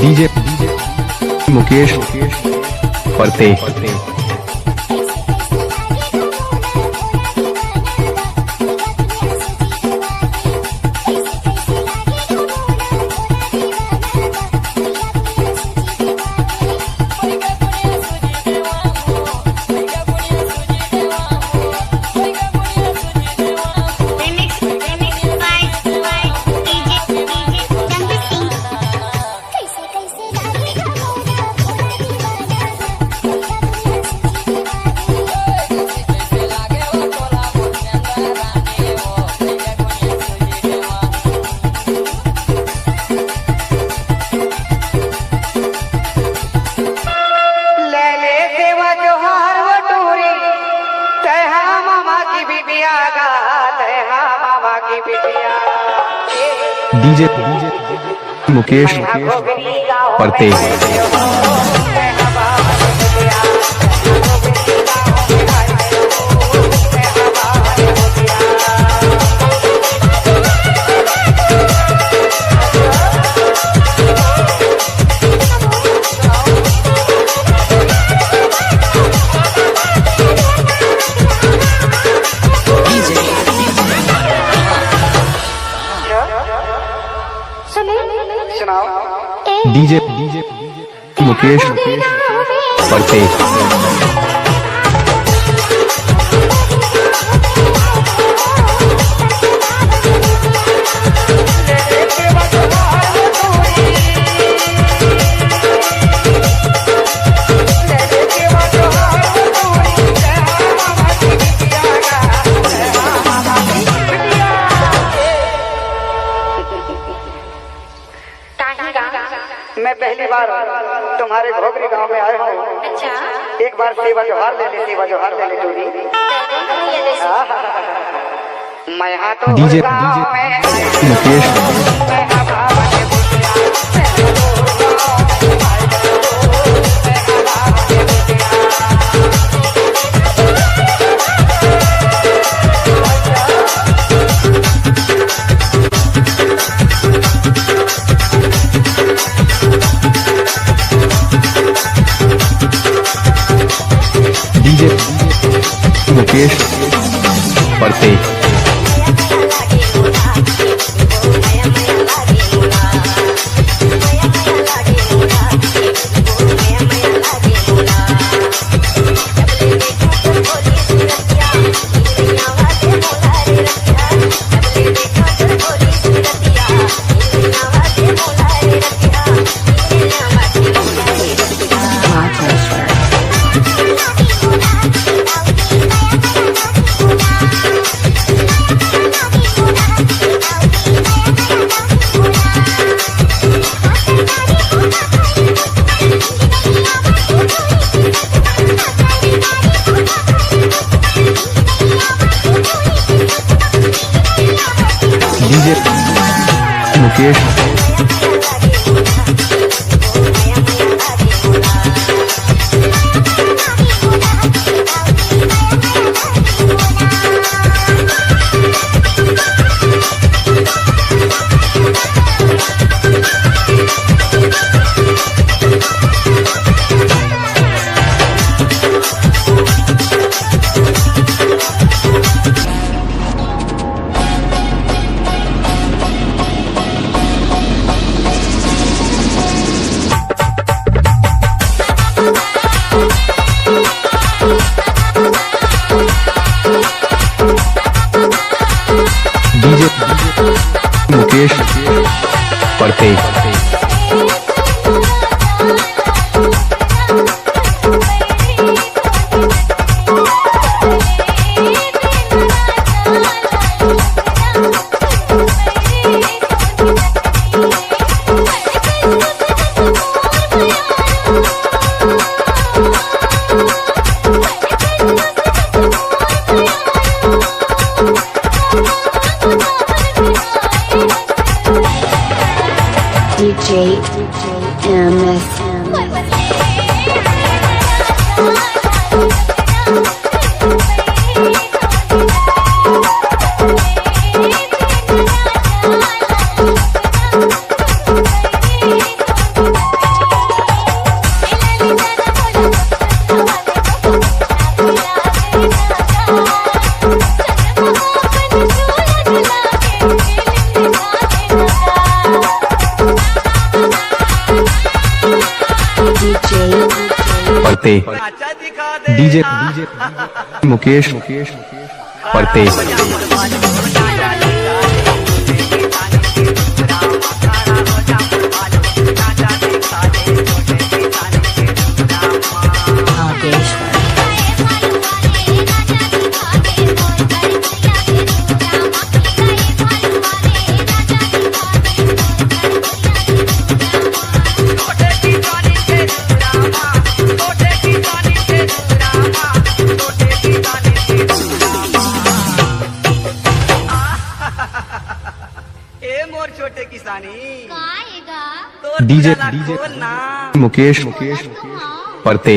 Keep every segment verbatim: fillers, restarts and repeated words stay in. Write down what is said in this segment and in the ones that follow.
DJ Mukesh परते। ले ले सेवा जोहार वो टूरी, तैहा मामा की बिटिया गा, तैहा मामा की बिटिया। डीजे मुकेश परते। डीजे मुकेश परते। मैं पहली बार तुम्हारे घोगरी गांव में आया हूँ। अच्छा। एक बार सेवा जोहार ले ले, सेवा जोहार ले ले टूरी। मैं हाँ तो डीजे मुकेश। डीजे मुकेश परते। डीजे मुकेश। डीजे मुकेश परते। DJ M S M. DJ Mukesh परते। ए मोर छोटे किसानी, का एगा? तोर डीजे, डीजे मुकेश परते।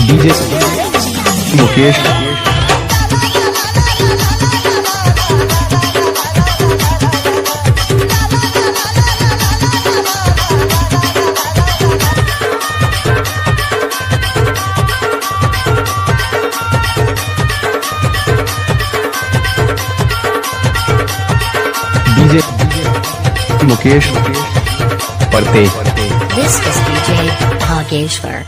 डीजे मुकेश। डीजे मुकेश परते। This is D J Bhageshwar.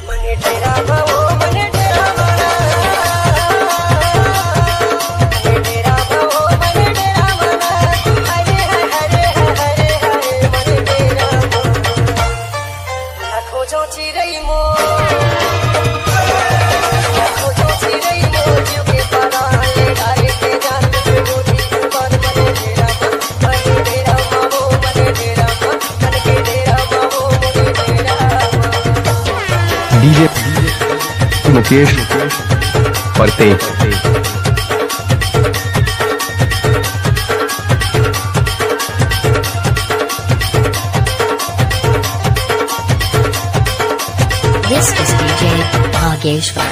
DJ Mukesh परते। This is D J Bhageshwar.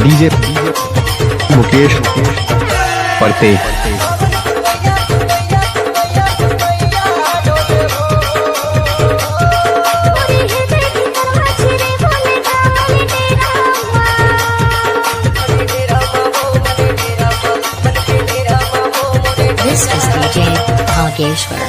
DJ Mukesh परते। This is D J Bhageshwar.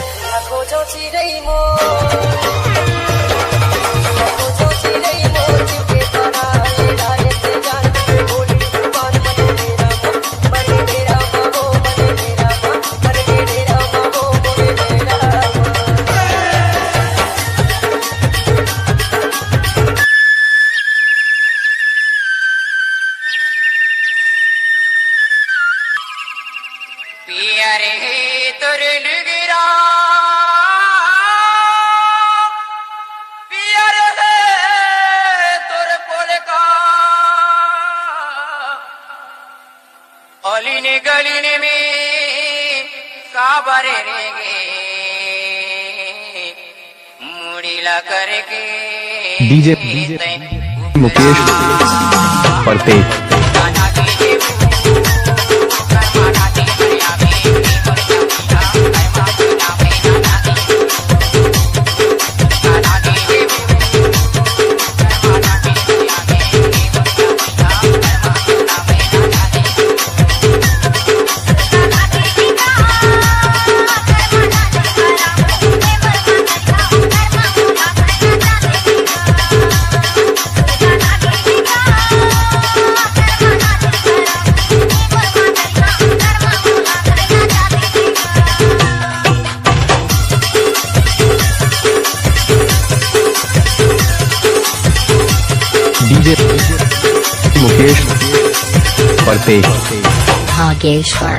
पियर हे तोर लुगरा, पियर हे तोर पोलका, अलिन गलिन में काबर रेंगे मुड़ी ला करके। डीजे मुकेश परते। डीजे मुकेश परते। भागेश्वर।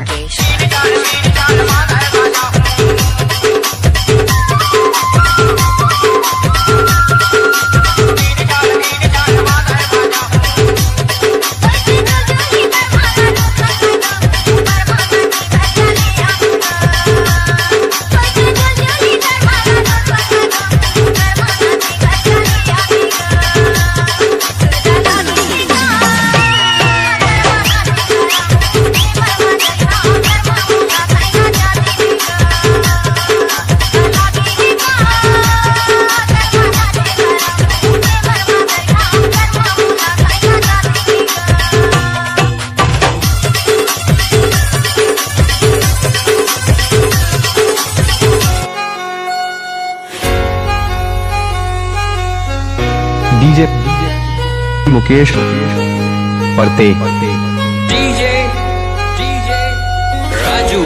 मुकेश परते। DJ DJ Raju.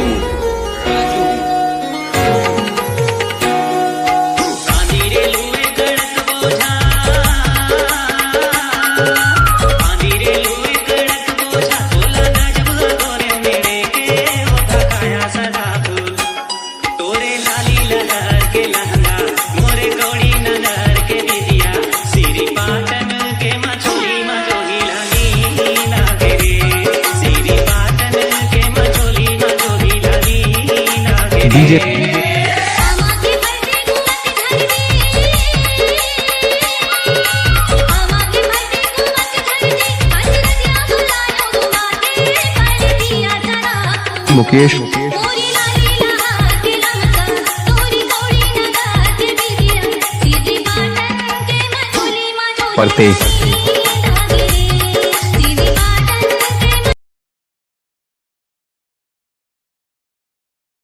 DJ Mukesh परते।